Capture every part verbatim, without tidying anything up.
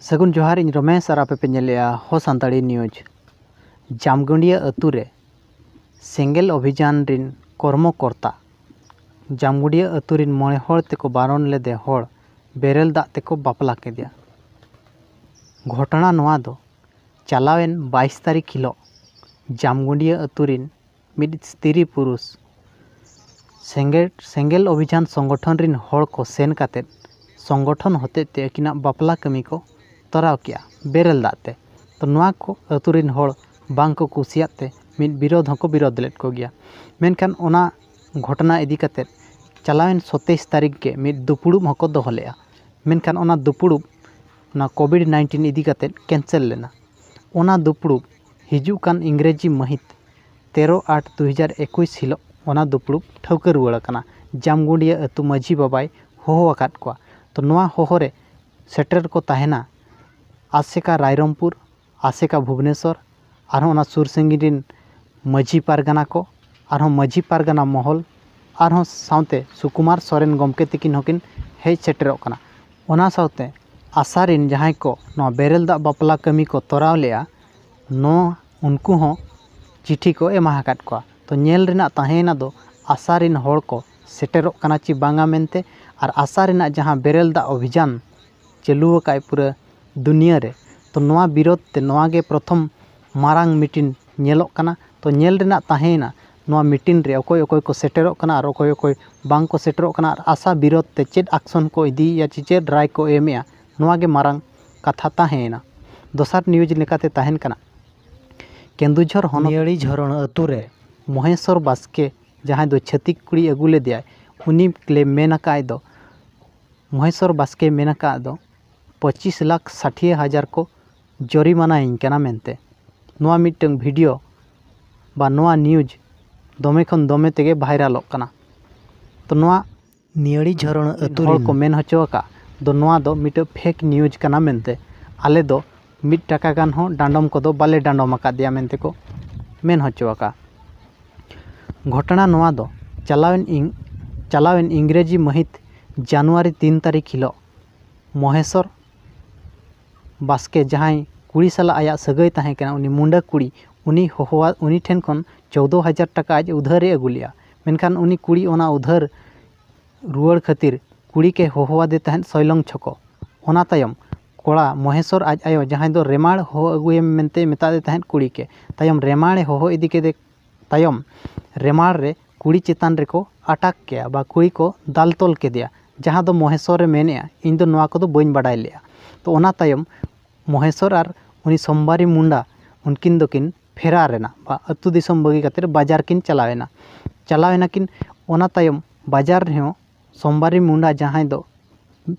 ᱥᱟᱹᱜᱩᱱ ᱡᱚᱦᱟᱨ, ᱤᱧ ᱨᱚᱢᱮᱥ ᱟᱨ ᱟᱯᱮ ᱯᱮ ᱧᱮᱞᱮᱜᱼᱟ ᱦᱚ ᱥᱟᱱᱛᱟᱲᱤ ᱱᱤᱭᱩᱡᱽ᱾ ᱡᱟᱢᱜᱩᱸᱰᱤᱭᱟᱹ ᱟᱹᱛᱩ ᱨᱮ ᱥᱮᱸᱜᱮᱞ ᱚᱵᱷᱤᱡᱟᱱ ᱨᱤᱱ ᱠᱚᱨᱢᱚᱠᱚᱨᱛᱟ ᱡᱟᱢᱜᱩᱸᱰᱤᱭᱟᱹ ᱟᱹᱛᱩ ᱨᱤᱱ ᱢᱚᱬᱮ ᱦᱚᱲ ᱛᱮᱠᱚ ᱵᱟᱨᱚᱱ ᱞᱮᱫᱮ ᱦᱚᱲ ᱵᱮᱨᱮᱞ ᱫᱟᱜ ᱛᱮᱠᱚ ᱵᱟᱯᱞᱟ ᱠᱮᱫᱮᱭᱟ᱾ ᱜᱷᱚᱴᱚᱱᱟ ᱱᱚᱣᱟ ᱫᱚ ᱪᱟᱞᱟᱣᱮᱱ ᱵᱟᱭᱤᱥ ᱛᱟᱹᱨᱤᱠᱷ ᱦᱤᱞᱳᱜ ᱡᱟᱢᱜᱩᱸᱰᱤᱭᱟᱹ ᱟᱹᱛᱩ ᱨᱤᱱ ᱢᱤᱫ ᱥᱛᱨᱤ ᱯᱩᱨᱩᱥ ᱥᱮᱸᱜᱮᱞ, ᱥᱮᱸᱜᱮᱞ ᱚᱵᱷᱤᱡᱟᱱ ᱥᱚᱝᱜᱚᱴᱷᱚᱱ ᱨᱤᱱ ᱦᱚᱲ ᱠᱚ ᱥᱮᱱ ᱠᱟᱛᱮᱫ ᱥᱚᱝᱜᱚᱴᱷᱚᱱ ᱦᱚᱛᱮᱡ ᱛᱮ ᱟᱹᱠᱤᱱᱟᱜ ᱵᱟᱯᱞᱟ ᱠᱟᱹᱢᱤ ᱠᱚ ᱛᱚᱨᱟᱣ ᱠᱮᱜᱼᱟ ᱵᱮᱨᱮᱞ ᱫᱟᱜ ᱛᱮ᱾ ᱛᱚ ᱱᱚᱣᱟ ᱠᱚ ᱟᱹᱛᱩ ᱨᱤᱱ ᱦᱚᱲ ᱵᱟᱝ ᱠᱚ ᱠᱩᱥᱤᱭᱟᱜ ᱛᱮ ᱢᱤᱫ ᱵᱤᱨᱳᱫᱷ ᱦᱚᱸᱠᱚ ᱵᱤᱨᱳᱫᱷ ᱞᱮᱫ ᱠᱚᱜᱮᱭᱟ᱾ ᱢᱮᱱᱠᱷᱟᱱ ᱚᱱᱟ ᱜᱷᱚᱴᱚᱱᱟ ᱤᱫᱤ ᱠᱟᱛᱮᱫ ᱪᱟᱞᱟᱣᱮᱱ ᱥᱟᱛᱟᱥ ᱛᱟᱹᱨᱤᱠᱷ ᱜᱮ ᱢᱤᱫ ᱫᱩᱯᱩᱲᱩᱵ ᱦᱚᱸᱠᱚ ᱫᱚᱦᱚ ᱞᱮᱫᱼᱟ᱾ ᱢᱮᱱᱠᱷᱟᱱ ᱚᱱᱟ ᱫᱩᱯᱩᱲᱩᱵ ᱚᱱᱟ ᱠᱳᱵᱷᱤᱰ ᱱᱟᱭᱤᱱᱴᱤᱱ ᱤᱫᱤ ᱠᱟᱛᱮᱫ ᱠᱮᱱᱥᱮᱞ ᱞᱮᱱᱟ᱾ ᱚᱱᱟ ᱫᱩᱯᱩᱲᱩᱵ ᱦᱤᱡᱩᱜ ᱠᱟᱱ ᱤᱝᱨᱮᱡᱤ ᱢᱟᱹᱦᱤᱛ ᱛᱮᱨᱚ ᱟᱴ ᱫᱩ ᱦᱟᱡᱟᱨ ᱮᱠᱩᱥ ᱦᱤᱞᱳᱜ ᱚᱱᱟ ᱫᱩᱯᱲᱩᱵ ᱴᱷᱟᱹᱣᱠᱟᱹ ᱨᱩᱣᱟᱹᱲ ᱟᱠᱟᱱᱟ᱾ ᱡᱟᱢᱜᱩᱸᱰᱤᱭᱟᱹ ᱟᱹᱛᱩ ᱢᱟᱹᱡᱷᱤ ᱵᱟᱵᱟᱭ ᱦᱚᱦᱚ ᱟᱠᱟᱫ ᱠᱚᱣᱟ᱾ ᱛᱚ ᱱᱚᱣᱟ ᱦᱚᱦᱚ ᱨᱮ ᱥᱮᱴᱮᱨ ᱠᱚ ᱛᱟᱦᱮᱱᱟ ᱟᱥᱮᱠᱟ ᱨᱟᱭᱨᱚᱝᱯᱩᱨ, ᱟᱥᱮᱠᱟ ᱵᱷᱩᱵᱽᱱᱮᱥᱚᱨ, ᱟᱨᱦᱚᱸ ᱚᱱᱟ ᱥᱩᱨ ᱥᱟᱺᱜᱤᱧ ᱨᱤᱱ ᱢᱟᱹᱡᱷᱤ ᱯᱟᱨᱜᱟᱱᱟ ᱠᱚ, ᱟᱨᱦᱚᱸ ᱢᱟᱹᱡᱷᱤ ᱯᱟᱨᱜᱟᱱᱟ ᱢᱚᱦᱚᱞ, ᱟᱨᱦᱚᱸ ᱥᱟᱶᱛᱮ ᱥᱩᱠᱩᱢᱟᱨ ᱥᱚᱨᱮᱱ ᱜᱚᱢᱠᱮ ᱛᱤᱠᱤᱱ ᱦᱚᱸᱠᱤᱱ ᱦᱮᱡ ᱥᱮᱴᱮᱨᱚᱜ ᱠᱟᱱᱟ᱾ ᱚᱱᱟ ᱥᱟᱶᱛᱮ ᱟᱥᱟ ᱨᱤᱱ ᱡᱟᱦᱟᱸᱭ ᱠᱚ ᱱᱚᱣᱟ ᱵᱮᱨᱮᱞ ᱫᱟᱜ ᱵᱟᱯᱞᱟ ᱠᱟᱹᱢᱤ ᱠᱚ ᱛᱚᱨᱟᱣ ᱞᱮᱜᱼᱟ, ᱱᱚᱣᱟ ᱩᱱᱠᱩ ᱦᱚᱸ ᱪᱤᱴᱷᱤ ᱠᱚ ᱮᱢᱟ ᱟᱠᱟᱫ ᱠᱚᱣᱟ᱾ ᱛᱚ ᱧᱮᱞ ᱨᱮᱱᱟᱜ ᱛᱟᱦᱮᱸᱭᱮᱱᱟ ᱫᱚ ᱟᱥᱟ ᱨᱤᱱ ᱦᱚᱲ ᱠᱚ ᱥᱮᱴᱮᱨᱚᱜ ᱠᱟᱱᱟ ᱪᱮ ᱵᱟᱝᱟ ᱢᱮᱱᱛᱮ, ᱟᱨ ᱟᱥᱟ ᱨᱮᱱᱟᱜ ᱡᱟᱦᱟᱸ ᱵᱮᱨᱮᱞ ᱫᱟᱜ ᱚᱵᱷᱤᱡᱟᱱ ᱪᱟᱹᱞᱩ ᱟᱠᱟᱫ ᱯᱩᱨᱟᱹ ᱫᱩᱱᱤᱭᱟᱹ ᱨᱮ, ᱛᱚ ᱱᱚᱣᱟ ᱵᱤᱨᱳᱫᱷ ᱛᱮ ᱱᱚᱣᱟ ᱜᱮ ᱯᱨᱚᱛᱷᱚᱢ ᱢᱟᱨᱟᱝ ᱢᱤᱴᱤᱝ ᱧᱮᱞᱚᱜ ᱠᱟᱱᱟ᱾ ᱛᱚ ᱧᱮᱞ ᱨᱮᱱᱟᱜ ᱛᱟᱦᱮᱸᱭᱮᱱᱟ ᱱᱚᱣᱟ ᱢᱤᱴᱤᱝ ᱨᱮ ᱚᱠᱚᱭ ᱚᱠᱚᱭ ᱠᱚ ᱥᱮᱴᱮᱨᱚᱜ ᱠᱟᱱᱟ ᱟᱨ ᱚᱠᱚᱭ ᱚᱠᱚᱭ ᱵᱟᱝ ᱠᱚ ᱥᱮᱴᱮᱨᱚᱜ ᱠᱟᱱᱟ ᱟᱨ ᱟᱥᱟ ᱵᱤᱨᱳᱫᱷ ᱛᱮ ᱪᱮᱫ ᱟᱠᱥᱚᱱ ᱠᱚ ᱤᱫᱤᱭᱮᱫᱼᱟ ᱪᱮ ᱪᱮᱫ ᱨᱟᱭ ᱠᱚ ᱮᱢᱮᱫᱼᱟ, ᱱᱚᱣᱟ ᱜᱮ ᱢᱟᱨᱟᱝ ᱠᱟᱛᱷᱟ ᱛᱟᱦᱮᱸᱭᱮᱱᱟ᱾ ᱫᱚᱥᱟᱨ ᱱᱤᱭᱩᱡᱽ ᱞᱮᱠᱟᱛᱮ ᱛᱟᱦᱮᱱ ᱠᱟᱱᱟ ᱠᱮᱱᱫᱩᱡᱷᱚᱨ ᱦᱚᱱᱚᱛ ᱱᱤᱭᱟᱹᱲᱤ ᱡᱷᱚᱨᱚ ᱟᱹᱛᱩ ᱨᱮ ᱢᱚᱦᱮᱥᱚᱨ ᱵᱟᱥᱠᱮ, ᱡᱟᱦᱟᱸᱭ ᱫᱚ ᱪᱷᱟᱹᱛᱤᱠ ᱠᱩᱲᱤ ᱟᱹᱜᱩ ᱞᱮᱫᱮᱭᱟᱭ, ᱩᱱᱤ ᱞᱮ ᱢᱮᱱ ᱟᱠᱟᱫ ᱫᱚ, ᱢᱚᱦᱮᱥᱚᱨ ᱵᱟᱥᱠᱮ ᱢᱮᱱ ᱟᱠᱟᱫ ᱫᱚ ᱯᱚᱸᱪᱤᱥ ᱞᱟᱠᱷ ᱥᱟᱴᱷᱤᱭᱟᱹ ᱦᱟᱡᱟᱨ ᱠᱚ ᱡᱚᱨᱤᱢᱟᱱᱟᱭᱤᱧ ᱠᱟᱱᱟ ᱢᱮᱱᱛᱮ᱾ ᱱᱚᱣᱟ ᱢᱤᱫᱴᱟᱝ ᱵᱷᱤᱰᱤᱭᱳ ᱵᱟ ᱱᱚᱣᱟ ᱱᱤᱭᱩᱡᱽ ᱫᱚᱢᱮ ᱠᱷᱚᱱ ᱫᱚᱢᱮ ᱛᱮᱜᱮ ᱵᱷᱟᱭᱨᱟᱞᱚᱜ ᱠᱟᱱᱟ᱾ ᱛᱚ ᱱᱚᱣᱟ ᱱᱤᱭᱟᱹᱲᱤ ᱡᱷᱚᱨᱚᱱ ᱟᱹᱛᱩ ᱦᱚᱲ ᱨᱤᱱ ᱠᱚ ᱢᱮᱱ ᱦᱚᱪᱚ ᱟᱠᱟᱫ ᱫᱚ ᱱᱚᱣᱟ ᱫᱚ ᱢᱤᱫᱴᱟᱝ ᱯᱷᱮᱠ ᱱᱤᱭᱩᱡᱽ ᱠᱟᱱᱟ ᱢᱮᱱᱛᱮ᱾ ᱟᱞᱮ ᱫᱚ ᱢᱤᱫ ᱴᱟᱠᱟ ᱜᱟᱱ ᱦᱚᱸ ᱰᱟᱸᱰᱚᱢ ᱠᱚᱫᱚ ᱵᱟᱞᱮ ᱰᱟᱸᱰᱚᱢ ᱟᱠᱟᱫᱮᱭᱟ ᱢᱮᱱᱛᱮ ᱠᱚ ᱢᱮᱱ ᱦᱚᱪᱚ ᱟᱠᱟᱫ᱾ ᱜᱷᱚᱴᱚᱱᱟ ᱱᱚᱣᱟ ᱫᱚ ᱪᱟᱞᱟᱣᱮᱱ ᱤᱝ-, ᱪᱟᱞᱟᱣᱮᱱ ᱤᱝᱨᱮᱡᱤ ᱢᱟᱹᱦᱤᱛ ᱡᱟᱱᱩᱣᱟᱨᱤ ᱛᱤᱱ ᱛᱟᱹᱨᱤᱠᱷ ᱦᱤᱞᱳᱜ ᱢᱚᱦᱮᱥᱚᱨ ᱵᱟᱥᱠᱮ, ᱡᱟᱦᱟᱸᱭ ᱠᱩᱲᱤ ᱥᱟᱞᱟᱜ ᱟᱭᱟᱜ ᱥᱟᱹᱜᱟᱹᱭ ᱛᱟᱦᱮᱸ ᱠᱟᱱᱟ, ᱩᱱᱤ ᱢᱩᱸᱰᱟᱹ ᱠᱩᱲᱤ, ᱩᱱᱤ ᱦᱚᱦᱚᱣᱟᱫ, ᱩᱱᱤ ᱴᱷᱮᱱ ᱠᱷᱚᱱ ᱪᱳᱫᱽᱫᱳ ᱦᱟᱡᱟᱨ ᱴᱟᱠᱟ ᱟᱡ ᱩᱫᱷᱟᱹᱨᱮ ᱟᱹᱜᱩ ᱞᱮᱫᱼᱟ᱾ ᱢᱮᱱᱠᱷᱟᱱ ᱩᱱᱤ ᱠᱩᱲᱤ ᱚᱱᱟ ᱩᱫᱷᱟᱹᱨ ᱨᱩᱣᱟᱹᱲ ᱠᱷᱟᱹᱛᱤᱨ ᱠᱩᱲᱤ ᱠᱮ ᱦᱚᱦᱚᱣᱟᱫᱮ ᱛᱟᱦᱮᱸᱫ ᱥᱚᱭᱞᱚᱝ ᱪᱷᱚᱠᱚ᱾ ᱚᱱᱟ ᱛᱟᱭᱚᱢ ᱠᱚᱲᱟ ᱢᱚᱦᱮᱥᱚᱨ ᱟᱡ ᱟᱭᱳ, ᱡᱟᱦᱟᱸᱭ ᱫᱚ ᱨᱮᱢᱟᱲ ᱦᱚᱦᱚ ᱟᱹᱜᱩᱭᱮᱢ ᱢᱮᱱᱛᱮ ᱢᱮᱛᱟᱫᱮ ᱛᱟᱦᱮᱸᱫ ᱠᱩᱲᱤ ᱠᱮ, ᱛᱟᱭᱚᱢ ᱨᱮᱢᱟᱲᱮ ᱦᱚᱦᱚ ᱤᱫᱤ ᱠᱮᱫᱮ ᱛᱟᱭᱚᱢ ᱨᱮᱢᱟᱲ ᱨᱮ ᱠᱩᱲᱤ ᱪᱮᱛᱟᱱ ᱨᱮᱠᱚ ᱟᱴᱟᱠ ᱠᱮᱭᱟ ᱵᱟ ᱠᱩᱲᱤ ᱠᱚ ᱫᱟᱞ ᱛᱚᱞ ᱠᱮᱫᱮᱭᱟ, ᱡᱟᱦᱟᱸ ᱫᱚ ᱢᱚᱦᱮᱥᱚᱨᱮ ᱢᱮᱱᱮᱜᱼᱟ, "ᱤᱧ ᱫᱚ ᱱᱚᱣᱟ ᱠᱚᱫᱚ ᱵᱟᱹᱧ ᱵᱟᱰᱟᱭ ᱞᱮᱜᱼᱟ᱾" ᱛᱚ ᱚᱱᱟ ᱛᱟᱭᱚᱢ ᱢᱚᱦᱮᱥᱚᱨ ᱟᱨ ᱩᱱᱤ ᱥᱳᱢᱵᱟᱨᱤ ᱢᱩᱱᱰᱟ ᱩᱱᱠᱤᱱ ᱫᱚᱠᱤᱱ ᱯᱷᱮᱨᱟᱨ ᱮᱱᱟ ᱵᱟ ᱟᱹᱛᱩ ᱫᱤᱥᱚᱢ ᱵᱟᱹᱜᱤ ᱠᱟᱛᱮᱫ ᱵᱟᱡᱟᱨ ᱠᱤᱱ ᱪᱟᱞᱟᱣ ᱮᱱᱟ᱾ ᱪᱟᱞᱟᱣ ᱮᱱᱟᱠᱤᱱ, ᱚᱱᱟ ᱛᱟᱭᱚᱢ ᱵᱟᱡᱟᱨ ᱨᱮᱦᱚᱸ ᱥᱳᱢᱵᱟᱨᱤ ᱢᱩᱱᱰᱟ, ᱡᱟᱦᱟᱸᱭ ᱫᱚ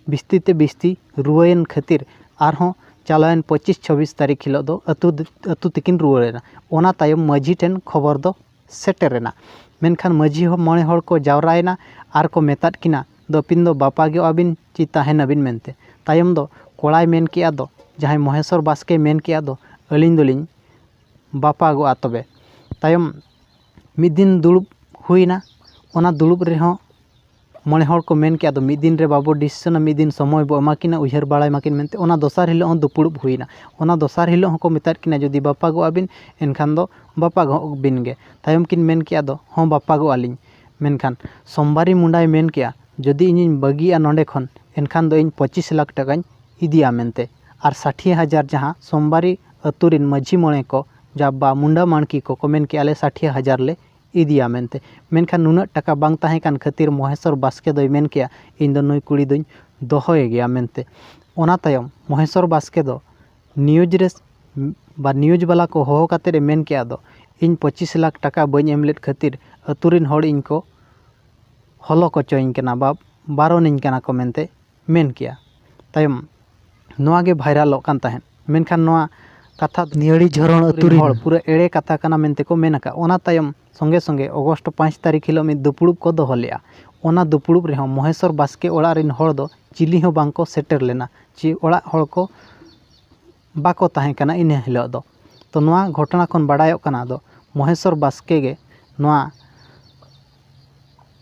ᱵᱤᱥᱛᱤ ᱛᱮ ᱵᱤᱥᱛᱤ ᱨᱩᱣᱟᱹᱭᱮᱱ ᱠᱷᱟᱹᱛᱤᱨ, ᱟᱨᱦᱚᱸ ᱪᱟᱞᱟᱣᱮᱱ ᱯᱚᱸᱪᱤᱥ ᱪᱷᱟᱵᱵᱤᱥ ᱛᱟᱹᱨᱤᱠᱷ ᱦᱤᱞᱳᱜ ᱫᱚ ᱟᱹᱛᱩ, ᱟᱹᱛᱩ ᱛᱮᱠᱤᱱ ᱨᱩᱣᱟᱹᱲ ᱮᱱᱟ᱾ ᱚᱱᱟ ᱛᱟᱭᱚᱢ ᱢᱟᱹᱡᱷᱤ ᱴᱷᱮᱱ ᱠᱷᱚᱵᱚᱨ ᱫᱚ ᱥᱮᱴᱮᱨ ᱮᱱᱟ᱾ ᱢᱮᱱᱠᱷᱟᱱ ᱢᱟᱹᱡᱷᱤ ᱦᱚᱸ ᱢᱚᱬᱮ ᱦᱚᱲ ᱠᱚ ᱡᱟᱣᱨᱟᱭᱮᱱᱟ ᱟᱨ ᱠᱚ ᱢᱮᱛᱟᱫ ᱠᱤᱱᱟ, "ᱫᱚ ᱟᱹᱵᱤᱱ ᱫᱚ ᱵᱟᱯᱟᱜᱚᱜ ᱟᱹᱵᱤᱱ ᱪᱮ ᱛᱟᱦᱮᱱ ᱟᱹᱵᱤᱱ?" ᱢᱮᱱᱛᱮ᱾ ᱛᱟᱭᱚᱢ ᱫᱚ ᱠᱚᱲᱟᱭ ᱢᱮᱱ ᱠᱮᱜᱼᱟ ᱫᱚ, ᱡᱟᱦᱟᱸᱭ ᱢᱚᱦᱮᱥᱚᱨ ᱵᱟᱥᱠᱮ ᱢᱮᱱ ᱠᱮᱜᱼᱟ ᱫᱚ, "ᱟᱹᱞᱤᱧ ᱫᱚᱞᱤᱧ ᱵᱟᱯᱟᱜᱚᱜᱼᱟ ᱛᱚᱵᱮ᱾" ᱛᱟᱭᱚᱢ ᱢᱤᱫ ᱫᱤᱱ ᱫᱩᱲᱩᱵ ᱦᱩᱭᱱᱟ᱾ ᱚᱱᱟ ᱫᱩᱲᱩᱵ ᱨᱮᱦᱚᱸ ᱢᱚᱬᱮ ᱦᱚᱲ ᱠᱚ ᱢᱮᱱ ᱠᱮᱜᱼᱟ, "ᱫᱚ ᱢᱤᱫ ᱫᱤᱱ ᱨᱮ ᱵᱟᱵᱚ ᱰᱤᱥᱤᱥᱚᱱᱟ, ᱢᱤᱫ ᱫᱤᱱ ᱥᱚᱢᱚᱭ ᱵᱚ ᱮᱢᱟ ᱠᱤᱱᱟ, ᱩᱭᱦᱟᱹᱨ ᱵᱟᱲᱟᱭ ᱢᱟᱠᱤᱱ" ᱢᱮᱱᱛᱮ᱾ ᱚᱱᱟ ᱫᱚᱥᱟᱨ ᱦᱤᱞᱳᱜ ᱦᱚᱸ ᱫᱩᱯᱲᱩᱵ ᱦᱩᱭᱱᱟ᱾ ᱚᱱᱟ ᱫᱚᱥᱟᱨ ᱦᱤᱞᱳᱜ ᱦᱚᱸᱠᱚ ᱢᱮᱛᱟᱫ ᱠᱤᱱᱟ, "ᱡᱩᱫᱤ ᱵᱟᱯᱟᱜᱚᱜ ᱟᱹᱵᱤᱱ, ᱮᱱᱠᱷᱟᱱ ᱫᱚ ᱵᱟᱯᱟᱜᱚᱜ ᱵᱤᱱ ᱜᱮ᱾" ᱛᱟᱭᱚᱢ ᱠᱤᱱ ᱢᱮᱱ ᱠᱮᱜᱼᱟ ᱫᱚ, "ᱦᱚᱸ, ᱵᱟᱯᱟᱜᱚᱜ ᱟᱹᱞᱤᱧ᱾" ᱢᱮᱱᱠᱷᱟᱱ ᱥᱳᱢᱵᱟᱨᱤ ᱢᱩᱱᱰᱟᱭ ᱢᱮᱱ ᱠᱮᱜᱼᱟ, "ᱡᱩᱫᱤ ᱤᱧᱤᱧ ᱵᱟᱹᱜᱤᱭᱟ ᱱᱚᱸᱰᱮ ᱠᱷᱚᱱ, ᱮᱱᱠᱷᱟᱱ ᱫᱚ ᱤᱧ ᱯᱚᱸᱪᱤᱥ ᱞᱟᱠᱷ ᱴᱟᱠᱟᱧ ᱤᱫᱤᱭᱟ" ᱢᱮᱱᱛᱮ᱾ ᱟᱨ ᱥᱟᱴᱷᱤ ᱦᱟᱡᱟᱨ, ᱡᱟᱦᱟᱸ ᱥᱳᱢᱵᱟᱨᱤ ᱟᱹᱛᱩ ᱨᱮᱱ ᱢᱟᱹᱡᱷᱤ ᱢᱚᱬᱮ ᱠᱚ ᱡᱟ ᱵᱟ ᱢᱩᱱᱰᱟ ᱢᱟᱬᱠᱤ ᱠᱚᱠᱚ ᱢᱮᱱ ᱠᱮᱜᱼᱟ, "ᱟᱞᱮ ᱥᱟᱴᱷᱤ ᱦᱟᱡᱟᱨ ᱞᱮ ᱤᱫᱤᱭᱟ" ᱢᱮᱱᱛᱮ᱾ ᱢᱮᱱᱠᱷᱟᱱ ᱱᱩᱱᱟᱹᱜ ᱴᱟᱠᱟ ᱵᱟᱝ ᱛᱟᱦᱮᱸ ᱠᱟᱱ ᱠᱷᱟᱹᱛᱤᱨ ᱢᱚᱦᱮᱥᱚᱨ ᱵᱟᱥᱠᱮ ᱫᱚᱭ ᱢᱮᱱ ᱠᱮᱜᱼᱟ, "ᱤᱧ ᱫᱚ ᱱᱩᱭ ᱠᱩᱲᱤ ᱫᱚᱧ ᱫᱚᱦᱚᱭᱮ ᱜᱮᱭᱟ" ᱢᱮᱱᱛᱮ᱾ ᱚᱱᱟ ᱛᱟᱭᱚᱢ ᱢᱚᱦᱮᱥᱚᱨ ᱵᱟᱥᱠᱮ ᱫᱚ ᱱᱤᱭᱩᱡᱽ ᱨᱮ ᱵᱟ ᱱᱤᱭᱩᱡᱽ ᱵᱟᱞᱟ ᱠᱚ ᱦᱚᱦᱚ ᱠᱟᱛᱮᱫ ᱮ ᱢᱮᱱ ᱠᱮᱜᱼᱟ ᱫᱚ, "ᱤᱧ ᱯᱚᱸᱪᱤᱥ ᱞᱟᱠᱷ ᱴᱟᱠᱟ ᱵᱟᱹᱧ ᱮᱢ ᱞᱮᱫ ᱠᱷᱟᱹᱛᱤᱨ ᱟᱹᱛᱩ ᱨᱮᱱ ᱦᱚᱲ ᱤᱧ ᱠᱚ ᱦᱚᱞᱚ ᱠᱚᱪᱚᱧ ᱠᱟᱱᱟ ᱵᱟ ᱵᱟᱨᱚᱱᱤᱧ ᱠᱟᱱᱟ ᱠᱚ" ᱢᱮᱱᱛᱮ ᱢᱮᱱ ᱠᱮᱜᱼᱟ᱾ ᱛᱟᱭᱚᱢ ᱱᱚᱣᱟ ᱜᱮ ᱵᱷᱟᱭᱨᱟᱞᱚᱜ ᱠᱟᱱ ᱛᱟᱦᱮᱸᱫ᱾ ᱢᱮᱱᱠᱷᱟᱱ ᱱᱚᱣᱟ ᱠᱟᱛᱷᱟ ᱱᱤᱭᱟᱹᱲᱤ ᱡᱷᱚᱨᱚᱱ ᱟᱹᱛᱩ ᱨᱮᱱ ᱦᱚᱲ ᱯᱩᱨᱟᱹ ᱮᱲᱮ ᱠᱟᱛᱷᱟ ᱠᱟᱱᱟ ᱢᱮᱱᱛᱮ ᱠᱚ ᱢᱮᱱ ᱟᱠᱟᱫ᱾ ᱚᱱᱟ ᱛᱟᱭᱚᱢ ᱥᱚᱸᱜᱮ ᱥᱚᱸᱜᱮ ᱚᱜᱚᱥᱴ ᱯᱟᱸᱪ ᱛᱟᱹᱨᱤᱠᱷ ᱦᱤᱞᱳᱜ ᱢᱤᱫ ᱫᱩᱯᱲᱩᱵ ᱠᱚ ᱫᱚᱦᱚ ᱞᱮᱜᱼᱟ᱾ ᱚᱱᱟ ᱫᱩᱯᱲᱩᱵ ᱨᱮᱦᱚᱸ ᱢᱚᱦᱮᱥᱚᱨ ᱵᱟᱥᱠᱮ ᱚᱲᱟᱜ ᱨᱮᱱ ᱦᱚᱲ ᱫᱚ ᱪᱤᱞᱤ ᱦᱚᱸ ᱵᱟᱝ ᱠᱚ ᱥᱮᱴᱮᱨ ᱞᱮᱱᱟ, ᱪᱮ ᱚᱲᱟᱜ ᱦᱚᱲ ᱠᱚ ᱵᱟᱠᱚ ᱛᱟᱦᱮᱸ ᱠᱟᱱᱟ ᱤᱱᱟᱹ ᱦᱤᱞᱳᱜ ᱫᱚ᱾ ᱛᱚ ᱱᱚᱣᱟ ᱜᱷᱚᱴᱚᱱᱟ ᱠᱷᱚᱱ ᱵᱟᱰᱟᱭᱚᱜ ᱠᱟᱱᱟ ᱫᱚ ᱢᱚᱦᱮᱥᱚᱨ ᱵᱟᱥᱠᱮ ᱜᱮ ᱱᱚᱣᱟ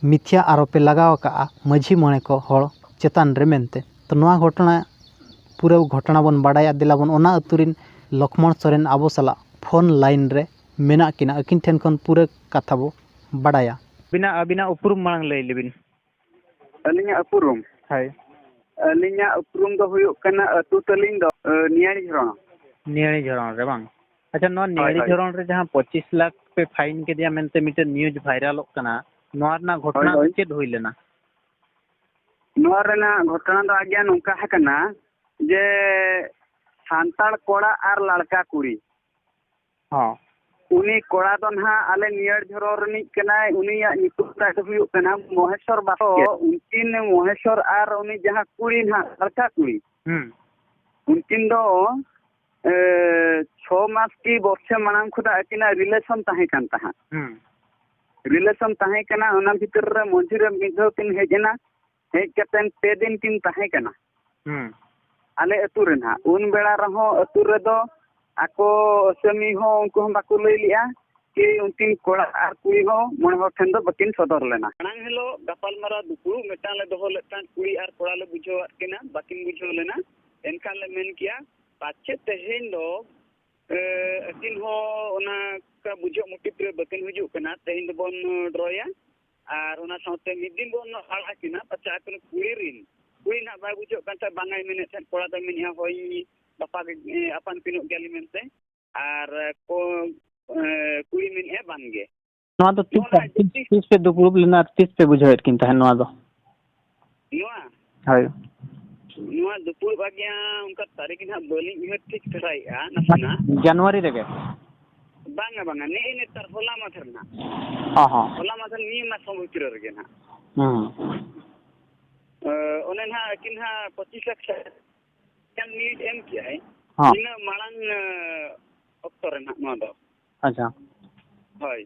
ᱢᱤᱛᱷᱭᱟ ᱟᱨᱳᱯᱮ ᱞᱟᱜᱟᱣ ᱟᱠᱟᱫᱼᱟ ᱢᱟᱹᱡᱷᱤ ᱢᱚᱬᱮ ᱠᱚ ᱦᱚᱲ ᱪᱮᱛᱟᱱ ᱨᱮ ᱢᱮᱱᱛᱮ᱾ ᱛᱚ ᱱᱚᱣᱟ ᱜᱷᱚᱴᱚᱱᱟ ᱯᱩᱨᱟᱹ ᱜᱷᱚᱴᱚᱱᱟ ᱵᱚᱱ ᱵᱟᱰᱟᱭᱟ᱾ ᱫᱮᱞᱟ ᱵᱚᱱ ᱚᱱᱟ ᱟᱹᱛᱩ ᱨᱮᱱ ᱞᱚᱠᱷᱢᱚᱬ ᱥᱚᱨᱮᱱ ᱟᱵᱚ ᱥᱟᱞᱟᱜ ᱯᱷᱳᱱ ᱞᱟᱭᱤᱱ ᱨᱮ ᱢᱮᱱᱟᱜ ᱠᱤᱱᱟ, ᱟᱹᱠᱤᱱ ᱴᱷᱮᱱ ᱠᱷᱚᱱ ᱯᱩᱨᱟᱹ ᱠᱟᱛᱷᱟ ᱵᱚ ᱵᱟᱰᱟᱭᱟ᱾ ᱟᱹᱵᱤᱱᱟᱜ, ᱟᱹᱵᱤᱱᱟᱜ ᱩᱯᱨᱩᱢ ᱢᱟᱲᱟᱝ ᱞᱟᱹᱭ ᱞᱮᱵᱤᱱ᱾ ᱟᱹᱞᱤᱧᱟᱜ ᱩᱯᱨᱩᱢ? ᱦᱳᱭ᱾ ᱟᱹᱞᱤᱧᱟᱜ ᱩᱯᱨᱩᱢ ᱫᱚ ᱦᱩᱭᱩᱜ ᱠᱟᱱᱟ, ᱟᱹᱛᱩ ᱛᱟᱹᱞᱤᱧ ᱫᱚ, ᱟᱹ, ᱱᱤᱭᱟᱲᱤ ᱡᱷᱚᱨᱚᱱ᱾ ᱱᱤᱭᱟᱲᱤ ᱡᱷᱚᱨᱚᱱ ᱨᱮ ᱵᱟᱝ? ᱟᱪᱪᱷᱟ, ᱱᱚᱣᱟ ᱦᱳᱭ, ᱱᱤᱭᱟᱲᱤ ᱦᱳᱭ᱾ ᱡᱷᱚᱨᱚᱱ ᱨᱮ ᱡᱟᱦᱟᱸ ᱯᱚᱸᱪᱤᱥ ᱞᱟᱠᱷ ᱯᱮ ᱯᱷᱟᱭᱤᱱ ᱠᱮᱫᱮᱭᱟ ᱢᱮᱱᱛᱮ ᱢᱤᱫᱴᱮᱱ ᱱᱤᱭᱩᱡᱽ ᱵᱷᱟᱭᱨᱟᱞᱚᱜ ᱠᱟᱱᱟ, ᱱᱚᱣᱟ ᱨᱮᱱᱟᱜ ᱜᱷᱚᱴᱚᱱᱟ ᱦᱳᱭ, ᱫᱚ ᱦᱳᱭ᱾ ᱪᱮᱫ ᱦᱩᱭ ᱞᱮᱱᱟ? ᱱᱚᱣᱟ ᱨᱮᱱᱟᱜ ᱜᱷᱚᱴᱚᱱᱟ ᱫᱚ ᱟᱜᱮ ᱱᱚᱝᱠᱟ ᱟᱠᱟᱱᱟ ᱡᱮ ᱥᱟᱱᱛᱟᱲ ᱠᱚᱲᱟ ᱟᱨ ᱞᱟᱲᱠᱟ ᱠᱩᱲᱤ, ᱦᱚᱸ᱾ ᱩᱱᱤ ᱠᱚᱲᱟ ᱫᱚ ᱱᱟᱦᱟᱜ ᱟᱞᱮ ᱱᱤᱭᱟᱲ ᱡᱷᱚᱨᱚᱱ ᱨᱤᱱᱤᱡ ᱠᱟᱱᱟᱭ, ᱩᱱᱤᱭᱟᱜ ᱧᱩᱛᱩᱢ ᱛᱟᱭ ᱫᱚ ᱦᱩᱭᱩᱜ ᱠᱟᱱᱟ ᱢᱚᱦᱮᱥᱚᱨ ᱵᱟᱥᱠᱮ᱾ ᱩᱱᱠᱤᱱ ᱢᱚᱦᱮᱥᱚᱨ ᱟᱨ ᱩᱱᱤ ᱡᱟᱦᱟᱸ ᱠᱩᱲᱤ ᱱᱟᱦᱟᱜ, ᱞᱟᱲᱠᱟ ᱠᱩᱲᱤ, ᱦᱩᱸ᱾ ᱩᱱᱠᱤᱱ ᱫᱚ, ᱮ, ᱪᱷᱚ ᱢᱟᱥ ᱠᱤ ᱵᱚᱨᱥᱮ ᱢᱟᱲᱟᱝ ᱠᱷᱚᱱᱟᱜ ᱟᱹᱠᱤᱱᱟᱜ ᱨᱤᱞᱮᱥᱚᱱ ᱛᱟᱦᱮᱸ ᱠᱟᱱ ᱛᱟᱦᱮᱸᱫ᱾ ᱦᱩᱸ᱾ ᱨᱤᱞᱮᱥᱚᱱ ᱛᱟᱦᱮᱸ ᱠᱟᱱᱟ, ᱚᱱᱟ ᱵᱷᱤᱛᱤᱨ ᱨᱮ ᱢᱚᱡᱽ ᱨᱮ ᱢᱤᱫ ᱫᱷᱟᱣ ᱠᱤᱱ ᱦᱮᱡ ᱮᱱᱟ, ᱦᱮᱡ ᱠᱟᱛᱮᱱ ᱯᱮ ᱫᱤᱱ ᱠᱤᱱ ᱛᱟᱦᱮᱸ ᱠᱟᱱᱟ᱾ ᱦᱩᱸ᱾ ᱟᱞᱮ ᱟᱹᱛᱩ ᱨᱮ ᱱᱟᱦᱟᱜ᱾ ᱩᱱ ᱵᱮᱲᱟ ᱨᱮᱦᱚᱸ ᱟᱹᱛᱩ ᱨᱮᱫᱚ ᱟᱠᱚ ᱟᱹᱥᱟᱹᱢᱤ ᱦᱚᱸ ᱩᱱᱠᱩ ᱦᱚᱸ ᱵᱟᱠᱚ ᱞᱟᱹᱭ ᱞᱮᱜᱼᱟ ᱠᱤ ᱩᱱᱠᱤᱱ ᱠᱚᱲᱟ ᱟᱨ ᱠᱩᱲᱤ ᱦᱚᱸ ᱢᱚᱬᱮ ᱦᱚᱲ ᱴᱷᱮᱱ ᱫᱚ ᱵᱟᱹᱠᱤᱱ ᱥᱚᱫᱚᱨ ᱞᱮᱱᱟ᱾ ᱢᱟᱲᱟᱝ ᱦᱤᱞᱳᱜ ᱜᱟᱯᱟᱞᱢᱟᱨᱟᱣ ᱫᱩᱯᱲᱩᱵ ᱢᱤᱫᱴᱟᱝ ᱞᱮ ᱫᱚᱦᱚ ᱞᱮᱫ ᱛᱟᱦᱮᱸᱫ, ᱠᱩᱲᱤ ᱟᱨ ᱠᱚᱲᱟ ᱞᱮ ᱵᱩᱡᱷᱟᱹᱣᱟᱫ ᱠᱤᱱᱟ, ᱵᱟᱹᱠᱤᱱ ᱵᱩᱡᱷᱟᱹᱣ ᱞᱮᱱᱟ᱾ ᱮᱱᱠᱷᱟᱱ ᱞᱮ ᱢᱮᱱ ᱠᱮᱜᱼᱟ, ᱯᱟᱪᱮᱫ ᱛᱮᱦᱮᱧ ᱫᱚ, ᱮ, ᱟᱹᱠᱤᱱ ᱦᱚᱸ ᱚᱱᱟ ᱠᱟ ᱵᱩᱡᱷᱟᱹᱣ ᱢᱚᱛᱤᱵ ᱨᱮ ᱵᱟᱹᱠᱤᱱ ᱦᱤᱡᱩᱜ ᱠᱟᱱᱟ, ᱛᱮᱦᱮᱧ ᱫᱚᱵᱚᱱ ᱰᱨᱚᱭᱟ᱾ ᱟᱨ ᱚᱱᱟ ᱥᱟᱶᱛᱮ ᱢᱤᱫ ᱫᱤᱱ ᱵᱚᱱ ᱟᱲᱟᱜ ᱠᱤᱱᱟ, ᱯᱟᱪᱷᱮ ᱟᱹᱠᱤᱱ ᱠᱩᱲᱤ ᱨᱤᱱ, ᱠᱩᱲᱤ ᱱᱟᱦᱟᱜ ᱵᱟᱭ ᱵᱩᱡᱷᱟᱹᱣ ᱠᱟᱱ ᱛᱟᱦᱮᱸᱫ, ᱵᱟᱝᱟᱭ ᱢᱮᱱᱮᱫ ᱛᱟᱦᱮᱸᱫ, ᱠᱚᱲᱟ ᱫᱚᱭ ᱢᱮᱱᱮᱫᱼᱟ, "ᱦᱳᱭ, ᱵᱟᱯᱟ ᱜᱮ, ᱮ, ᱟᱯᱟᱱ ᱟᱹᱯᱤᱱᱚᱜ ᱜᱮᱭᱟᱞᱤᱧ" ᱢᱮᱱᱛᱮ, ᱟᱨ ᱠᱚ, ᱮ, ᱠᱩᱲᱤ ᱢᱮᱱᱮᱫᱼᱟ, "ᱵᱟᱝ ᱜᱮ᱾" ᱱᱚᱣᱟ ᱫᱚ ᱛᱤᱥ, ᱱᱚᱜᱼᱚ ᱱᱟ ᱛᱤᱥ, ᱡᱩᱫᱤ ᱛᱤᱥ ᱯᱮ ᱫᱩᱯᱲᱩᱵ ᱞᱮᱱᱟ ᱟᱨ ᱛᱤᱥ ᱯᱮ ᱵᱩᱡᱷᱟᱹᱣᱮᱫ ᱠᱤᱱ ᱛᱟᱦᱮᱸᱫ ᱱᱚᱣᱟ ᱫᱚ? ᱱᱚᱣᱟ? ᱦᱳᱭ᱾ ᱱᱚᱣᱟ ᱫᱩᱯᱲᱩᱵ ᱟᱜᱮ ᱚᱱᱠᱟ ᱛᱟᱹᱨᱤᱠᱷ ᱱᱟᱦᱟᱜ ᱵᱟᱹᱞᱤᱧ ᱩᱭᱦᱟᱹᱨ ᱴᱷᱤᱠ ᱫᱷᱟᱨᱟᱭᱮᱫᱼᱟ ᱱᱟᱥᱮᱱᱟᱜ᱾ ᱡᱟᱱᱩᱣᱟᱨᱤ ᱨᱮᱜᱮ? ᱵᱟᱝᱟ, ᱵᱟᱝᱟ, ᱱᱮᱜᱼᱮ ᱱᱮᱛᱟᱨ ᱦᱚᱞᱟ ᱢᱟᱫᱷᱮᱨ ᱱᱟᱦᱟᱜ᱾ ᱚ ᱦᱚᱸ᱾ ᱦᱚᱞᱟ ᱢᱟᱫᱷᱮᱨ ᱱᱤᱭᱟᱹ ᱢᱟᱥ ᱦᱚᱸ ᱵᱷᱤᱛᱨᱤ ᱨᱮᱜᱮ ᱱᱟᱦᱟᱜ᱾ ᱦᱩᱸ᱾ ᱮ, ᱚᱱᱮ ᱱᱟᱦᱟᱜ ᱟᱹᱠᱤᱱ ᱱᱟᱦᱟᱜ ᱯᱚᱸᱪᱤᱥ ᱞᱟᱠᱷ ᱜᱟᱱ ᱱᱤᱭᱩᱡᱽ ᱮᱢ ᱠᱮᱜᱼᱟᱭ᱾ ᱦᱚᱸ᱾ ᱤᱱᱟᱹ ᱢᱟᱲᱟᱝ, ᱮ, ᱚᱠᱛᱚ ᱨᱮ ᱱᱟᱦᱟᱜ ᱱᱚᱣᱟ ᱫᱚ᱾ ᱟᱪᱪᱷᱟ᱾ ᱦᱳᱭ᱾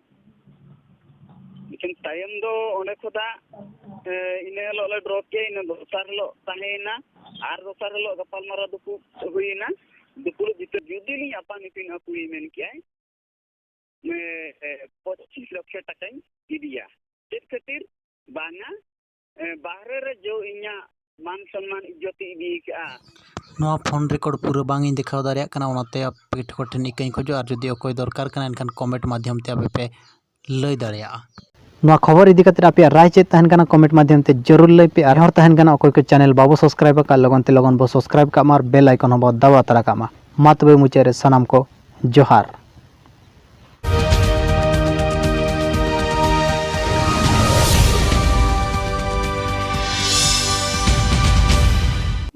ᱞᱮᱠᱤᱱ ᱛᱟᱭᱚᱢ ᱫᱚ ᱚᱸᱰᱮ ᱠᱷᱚᱱᱟᱜ, ᱮ, ᱤᱱᱟᱹ ᱦᱤᱞᱳᱜ ᱞᱮ ᱰᱨᱚᱯ ᱠᱮᱫ, ᱤᱱᱟᱹ ᱫᱚᱥᱟᱨ ᱦᱤᱞᱳᱜ ᱛᱟᱦᱮᱸᱭᱮᱱᱟ, ᱟᱨ ᱫᱚᱥᱟᱨ ᱦᱤᱞᱳᱜ ᱜᱟᱯᱟᱞᱢᱟᱨᱟᱣ ᱫᱩᱯᱲᱩᱵ ᱦᱩᱭᱮᱱᱟ᱾ ᱫᱩᱯᱲᱩᱵ ᱵᱷᱤᱛᱤᱨ ᱡᱩᱫᱤ ᱞᱤᱧ ᱟᱯᱟᱱ ᱟᱹᱯᱤᱱᱚᱜᱼᱟ, ᱠᱩᱲᱤᱭ ᱢᱮᱱ ᱠᱮᱜᱼᱟᱭ, ᱮ, ᱯᱚᱸᱪᱤᱥ ᱞᱚᱠᱷᱚ ᱴᱟᱠᱟᱧ ᱤᱫᱤᱭᱟ᱾ ᱪᱮᱫ ᱠᱷᱟᱹᱛᱤᱨ? ᱵᱟᱝᱟ, ᱮ, ᱵᱟᱦᱨᱮ ᱨᱮ ᱡᱚ ᱤᱧᱟᱹᱜ ᱢᱟᱱ ᱥᱚᱱᱢᱟᱱ ᱤᱡᱽᱡᱚᱛ ᱤᱫᱤ ᱱᱚᱣᱟ ᱯᱷᱳᱱ ᱨᱮᱠᱚᱨᱰ ᱯᱩᱨᱟᱹ ᱵᱟᱝ ᱤᱧ ᱫᱮᱠᱷᱟᱣ ᱫᱟᱲᱮᱭᱟᱜ ᱠᱟᱱᱟ, ᱚᱱᱟᱛᱮ ᱟᱯᱮ ᱴᱷᱮᱱ ᱤᱠᱟᱹᱧ ᱠᱷᱚᱡᱚᱜᱼᱟ᱾ ᱟᱨ ᱡᱩᱫᱤ ᱚᱠᱚᱭ ᱫᱚᱨᱠᱟᱨ ᱠᱟᱱᱟ, ᱮᱱᱠᱷᱟᱱ ᱠᱚᱢᱮᱱᱴ ᱢᱟᱫᱽᱫᱷᱚᱢ ᱛᱮ ᱟᱯᱮ ᱯᱮ ᱞᱟᱹᱭ ᱫᱟᱲᱮᱭᱟᱜᱼᱟ᱾ ᱱᱚᱣᱟ ᱠᱷᱚᱵᱚᱨ ᱤᱫᱤ ᱠᱟᱛᱮ ᱟᱯᱮᱭᱟᱜ ᱨᱟᱭ ᱪᱮᱫ ᱛᱟᱦᱮᱱ ᱠᱟᱱᱟ, ᱠᱚᱢᱮᱱᱴ ᱢᱟᱫᱽᱫᱷᱚᱢ ᱛᱮ ᱡᱟᱹᱨᱩᱲ ᱞᱟᱹᱭ ᱯᱮ᱾ ᱟᱨ ᱦᱚᱲ ᱛᱟᱦᱮᱱ ᱠᱟᱱᱟ, ᱚᱠᱚᱭ ᱠᱚ ᱪᱮᱱᱮᱞ ᱵᱟᱵᱚ ᱥᱟᱵᱥᱠᱨᱟᱭᱤᱵ ᱟᱠᱟᱫ, ᱞᱚᱜᱚᱱ ᱛᱮ ᱞᱚᱜᱚᱱ ᱵᱚ ᱥᱟᱵᱥᱠᱨᱟᱭᱤᱵ ᱠᱟᱜ ᱢᱟ ᱟᱨ ᱵᱮᱞ ᱟᱭᱠᱚᱱ ᱦᱚᱸᱵᱚ ᱫᱟᱵᱟᱣ ᱛᱟᱨᱟ ᱠᱟᱜ ᱢᱟ᱾ ᱢᱟ ᱛᱚᱵᱮ ᱢᱩᱪᱟᱹᱫ ᱨᱮ ᱥᱟᱱᱟᱢ ᱠᱚ ᱡᱚᱦᱟᱨ᱾